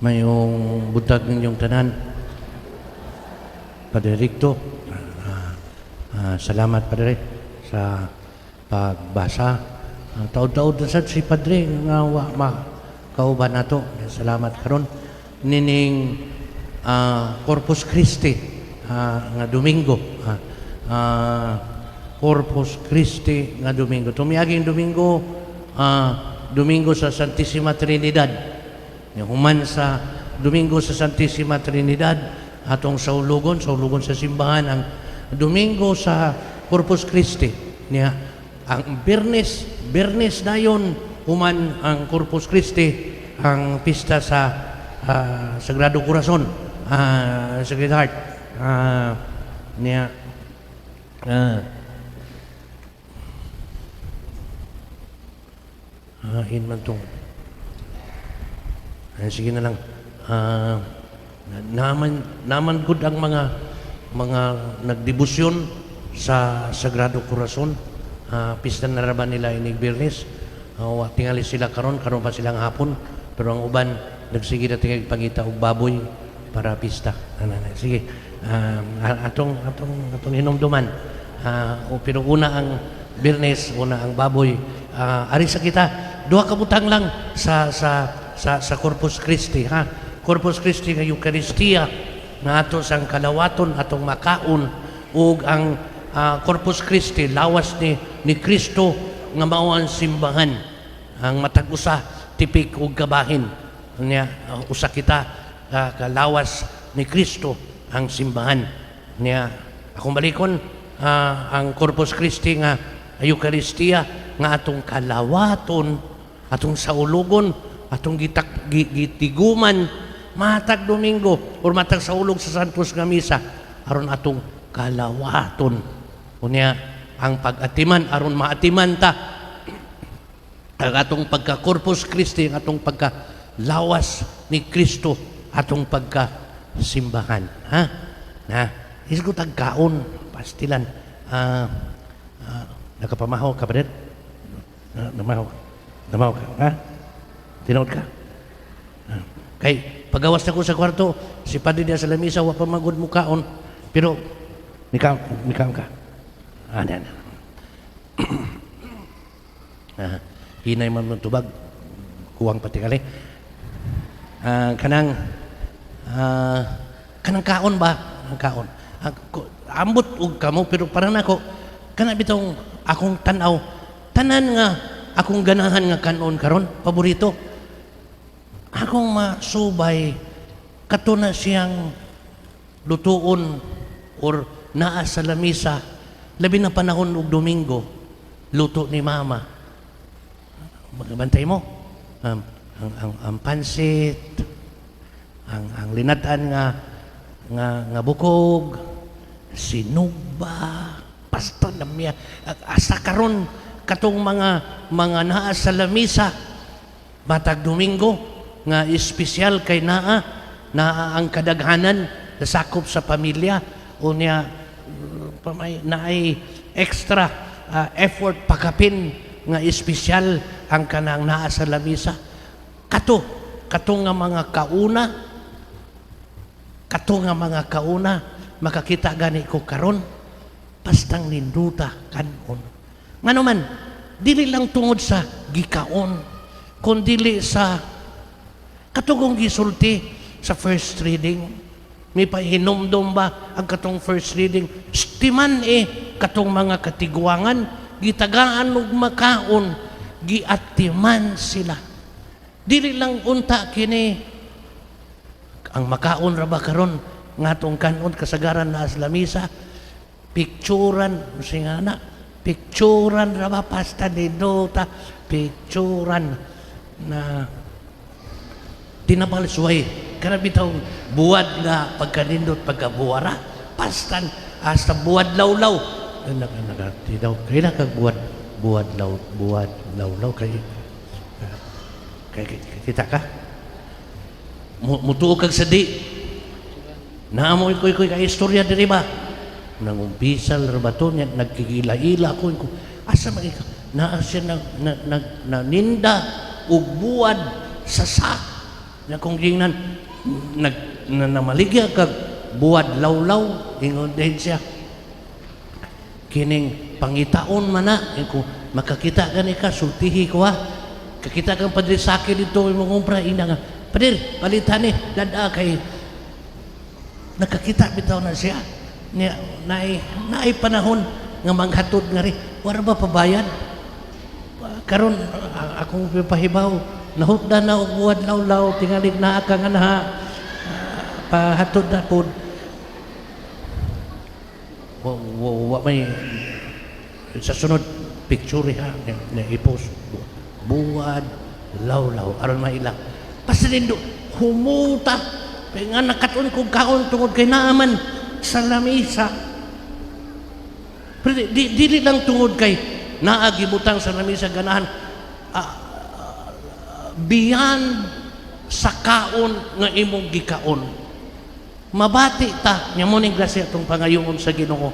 Maayong buntag ninyong tanan. Padre Ricto, salamat, Padre, sa pagbasa. Taod-taod na sad si Padre nga wa makauban nato. Salamat karon nining Corpus Christi nga Domingo. Corpus Christi nga Domingo. Tumiaging Domingo, Domingo sa Santissima Trinidad. Human sa Domingo sa Santissima Trinidad, atong saulugon, saulugon sa simbahan ang Domingo sa Corpus Christi. Niya, ang Biyernes, Biyernes dayon human ang Corpus Christi, ang pista sa Sagrado Corazon, Sacred Heart. Niya, in man tong ay, sige na lang. Naman naman gud ang mga nagdebosyon sa Sagrado Corazon. Pista na ra ba nila inig Biyernes? Wa tingali sila karon, karon pa silang hapon, pero ang uban nagsige na tingali pangita og baboy para pista. Ana na. Sige. Atong hinumduman. Pero una ang Biyernes, una ang baboy. Ari sa kita, duha ka butang lang sa Corpus Christi, ha. Corpus Christi nga Eucharistia nga ato sang kalawaton, atong makaon, ug ang Corpus Christi, lawas ni Kristo nga mao ang simbahan, ang matag usa tipik ug kabahin niya. Usa kita kalawas ni Kristo ang simbahan niya. Akong balikon, ang Corpus Christi nga Eucharistia nga atong kalawaton, atong saulugon, atong gitiguman matag Domingo or matag saulog sa Santos nga Misa aron atong kalawaton. Unya ang pag-atiman, aron maatiman ta ang atong pagka Corpus Christi, ang atong pagka lawas ni Kristo, atong pagka simbahan, ha. Na isgo tag kaon, pastilan. Nakapamahaw ka, brother? Namahaw, namahaw ka, ha? Tinuod ka? Kay pagawas na ko sa kwarto, si Padre diya sa lamisa wa pa magud mukaon, pero nikaw, nikaw ka. Na, na. Hinay man mo tubag, kuwang patingali. Kanang kaon ba? Ang kaon. Ambot og kamo, pero para nako kana bitong akong tan-aw, tanan nga akong ganahan nga kanon karon, paborito akong masubay kato na siyang lutuon or naa sa lamisa, labi na panahon og Domingo, luto ni Mama. Magabantay mo ang pansit, ang linatan nga bukog, sinugba, pasta lamya. Asa karon katong mga naa sa lamisa matag Domingo nga espesyal kay naa ang kadaghanan nasakop sa pamilya, unya pamay naay extra effort pakapin nga espesyal ang kanang naa sa lamisa, kato kato nga mga kauna, kato nga mga kauna makakita gani ko karon, pastang ninduta kanon. Ngano man, dili lang tungod sa gikaon, kundili sa katugong gisulti sa first reading. May pahinumdum ba ang katong first reading? Stiman eh, katong mga katigwangan, gitagaan og makaon, giatiman sila. Dili lang unta kini ang makaon ra ba karon nga atong kanon kasagaran na sa lamisa, picturan singa na, picturan ra ba, pasta nindota, picturan na tinabalsway kana bitaw buwad nga pagkanindot, pagkabuwara, pastan hasta buwad lawlaw. Nag nag daw kailan kag buwad, buwad law, buwad lawlaw, kay kita ka mutuo kag sadi naamo koy koy ka istorya diri ba, nangumpisal ra ba to niya, nagkigila-ila ko ko asa man ikaw naa siya nag na, na, naninda og buwad sa sak. Na kung gingnan nag na, namaligya kag buwad lawlaw, ingon din siya. Kining pangitaon man na, eh, kung makakita gani ka, sultihi ko ha. Kakita kang Padre Saki dito, imong kumpra, ina nga, "Padre, palitan ni, dada kay nakakita bitaw na siya." Niya, naay, naay panahon nga manghatod nga rin. Wala ba pabayad? Karon akong pahibaw, nahutda na og buwad lawlaw, tingalig naa ka nga na pahatod na pod. Wa, wa, wa may sa sunod picture ha na i-post buwad lawlaw aron maila. Basta nindo humuta kay nga nakatun kog kaon tungod kay naaman sa lamisa. Pero dili lang tungod kay naa gibutang sa lamisa ganahan, beyond sa kaon nga imong gikaon. Mabati ta nya mo ning grasya atong pangayoon sa Ginoo.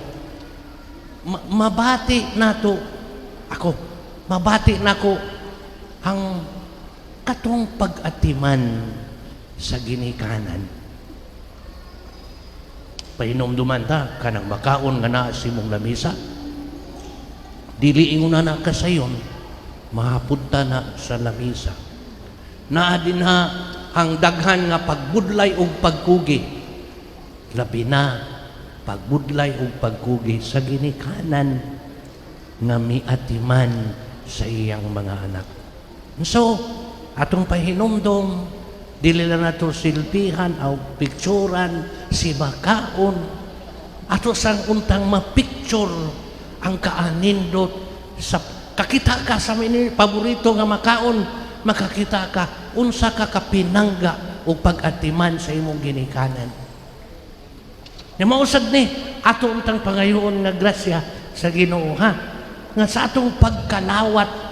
Mabati nato, ako mabati nako ang katong pag-atiman sa ginikanan. Pahinomduman ta kanang makaon nga naa sa imong lamisa, dili ingon na kasayon mahapunta na sa lamisa. Naa din ha ang daghan nga pagbudlay ug pagkugi, labi na pagbudlay ug pagkugi sa ginikanan nga miatiman sa iyang mga anak. So, atong pahinumdom, dili lang nato silbihan o picturan si makaon. Ato sang untang mapicture ang kaanindot sa kakita ka sa mini paborito nga makaon, makakita ka unsa ka kapinangga o pag-atiman sa imong ginikanan. Nya mausad ni ato untang pangayoon nga grasya sa Ginoo ha, nga sa atong pagkalawat,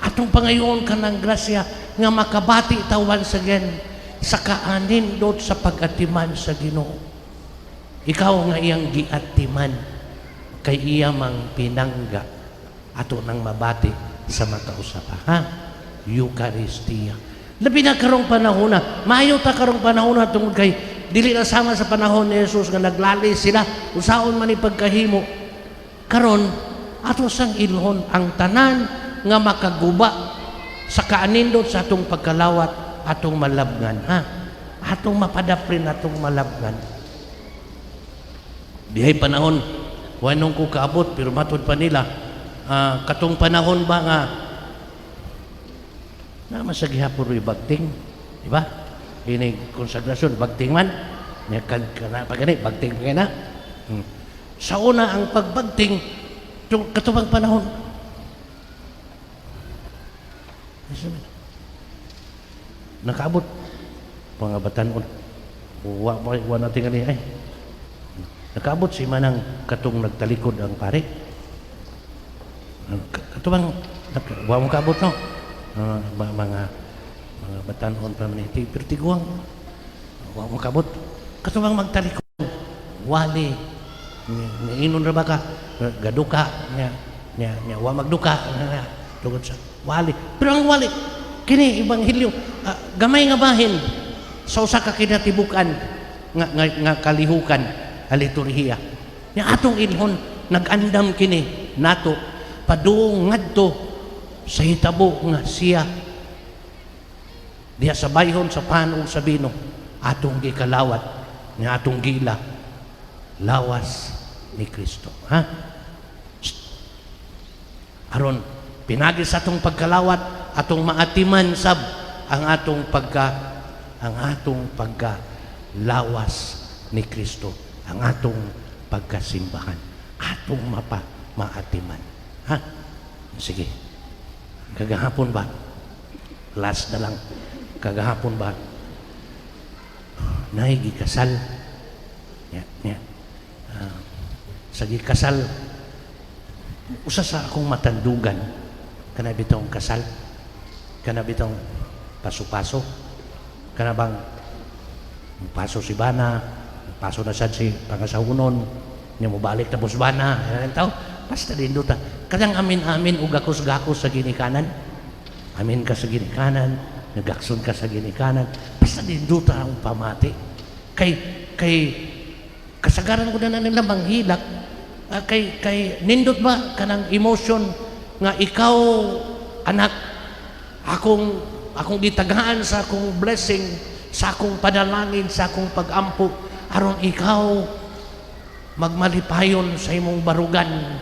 atong pangayoon kanang grasya nga makabati ta once again sa kaanindot sa pag-atiman sa Ginoo. Ikaw nga iyang giatiman kay iya mang pinangga, ato nang mabati sa makausa pa ha. Eucharistia. Labi na karong panahon na, maayo ta karong panahon na tungod kay dili na sama sa panahon ni Jesus nga naglali sila usaon man ni pagkahimo. Karon ato sang ilhon ang tanan nga makaguba sa kaanindot sa atong pagkalawat, atong malabngan ha, atong mapadaprin, atong malabngan. Dihay panahon wanong ko kaabot, pero matud pa nila, katong panahon ba nga na masagihapon ro'y bagting, di ba? Ini konsagrasyon, bagting man nya kag kana pa gani, bagting pa na. Sa una ang pagbagting katubang panahon. Nakaabot mga batanon, wa wa, wa natin gani ay nakaabot si manang katong nagtalikod ang pare. Katubang wa mo kaabot no. Mga batanon pa man iti, pero tiguang wa mo kaabot katubang magtalikod wali. Ingon ra ba ka gaduka nya nya nya wa magduka nga tungod sa wali. Pero ang wali kini ebanghelyo, gamay nga bahin sa usa ka kinatibukan nga kalihukan a liturhiya nya atong ilhon nag-andam kini nato padung ngadto sa hitabo nga siya diha sa bayhon sa pan ug sa bino atong gikalawat nga atong gila lawas ni Kristo ha. Shh. Aron pinagi sa atong pagkalawat atong maatiman sab ang atong pagka lawas ni Kristo, ang atong pagkasimbahan, atong mapa maatiman ha. Sige, kagahapon ba, last na lang, kagahapon ba nay gikasal nya nya sa gikasal usa sa akong matandugan kana bitong kasal, kana bitong paso-paso, kana bang paso si bana, paso na sad si pangasawonon nya, mobalik na bana yan tao. Basta dindot ta kanang amin-amin ug gakos-gakos sa ginikanan, amin ka sa ginikanan. Nagakson ka sa ginikanan. Basta ninduta ang pamati. Kay kasagaran ko na nila manghilak, kay nindot ba kanang emotion nga ikaw, anak, akong gitagaan sa akong blessing, sa akong panalangin, sa akong pagampo, aron ikaw magmalipayon sa imong barugan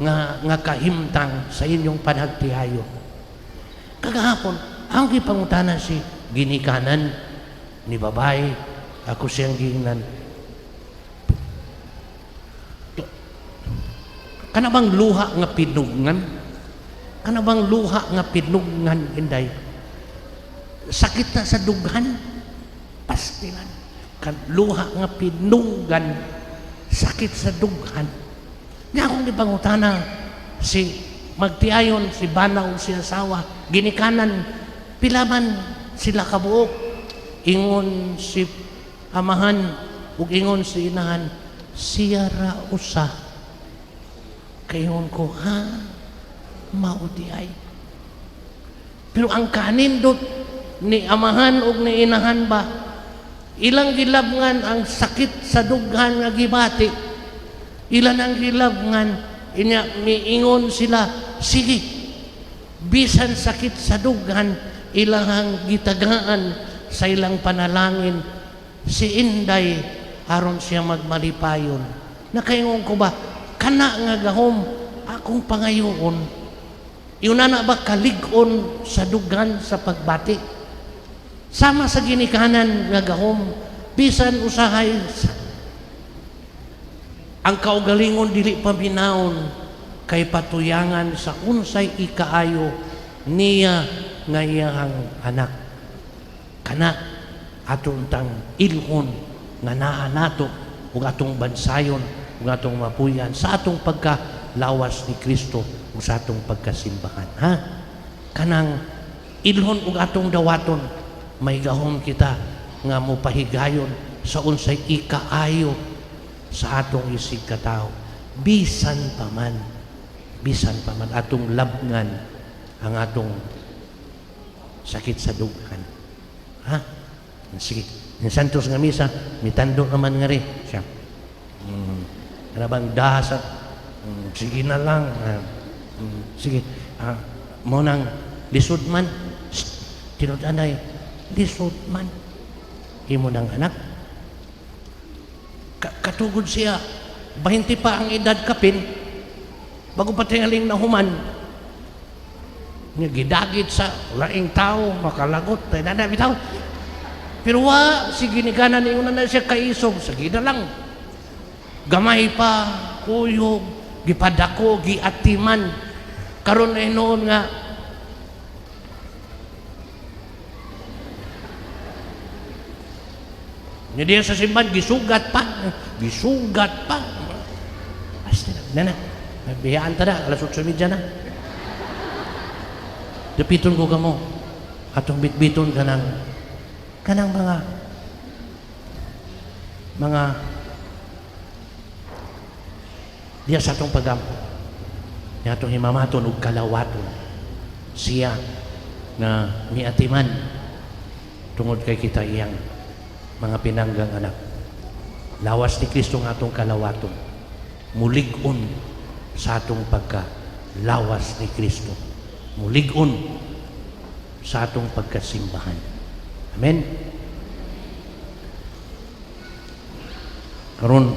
nga kahimtang sa inyong panagtihayo. Kagahapon, ang gipangutana si ginikanan ni babay, ako siyang giingnan, "Kana bang luha nga pinugnan? Kana bang luha nga pinugnan, Inday? Sakit na sa dughan." Pastilan. Kan luha nga pinunggan, sakit sa dughan. Nga akong gipangutana si magtiayon, si bana o si asawa, ginikanan, pila man sila kabuok? Ingon si amahan ug ingon si inahan, siya ra usa. Kaingon ko, "Ha, mao diay." Pero ang kanindot ni amahan ug ni inahan ba, ilang gilabngan ang sakit sa dughan nga gibati. Ilan ang gilabngan, inya miingon sila, sige, bisan sakit sa dughan, ilang gitagaan sa ilang panalangin, si Inday aron siya magmalipayon. Nakaingon ko ba, kana nga gahom akong pangayoon. Yun na ba kalig-on sa dughan sa pagbati? Sama sa ginikanan nga gahom, bisan usahay ang kaugalingon dili paminaon kay patuyangan sa unsay ikaayo niya nga iyang anak. Kana atong tang ilhon nga naa nato ug atong bansayon ug atong mapuyan sa atong pagkalawas ni Kristo ug sa atong pagkasimbahan, ha? Kanang ilhon ug atong dawaton, may gahom kita nga mopahigayon sa unsay ikaayo sa atong isig katawo, bisan pa man atong labngan ang atong sakit sa dughan, ha? Sige, ang Santos nga misa mitando naman nga ri siya. Kana bang dasa, sige na lang. Sige, mo nang lisod man. Shh, tinud-anay lisod man imo nang anak. Katugod siya, 20 pa ang edad kapin bago pa tingaling nahuman nga gidagit sa laing tao, makalagot tayo na bitaw. Pero wa si ginikanan, ingon na siya kaisog, sige na lang, gamay pa, kuyog, gipadako, giatiman. Karon ay noon nga nga diya sa simbahan, gisugat pa. Gisugat pa. Basta na. Na, na. Biyaan ta na. Alas 8:30 na. Dapiton ko kamo. Atong bitbiton kanang mga diya sa atong pagampo. Niya atong himamaton ug kalawaton siya na miatiman tungod kay kita iyang mga pinanggang anak. Lawas ni Kristo nga atong kalawaton, mulig-on sa atong pagka lawas ni Kristo. Mulig-on sa atong pagkasimbahan. Amen. Karon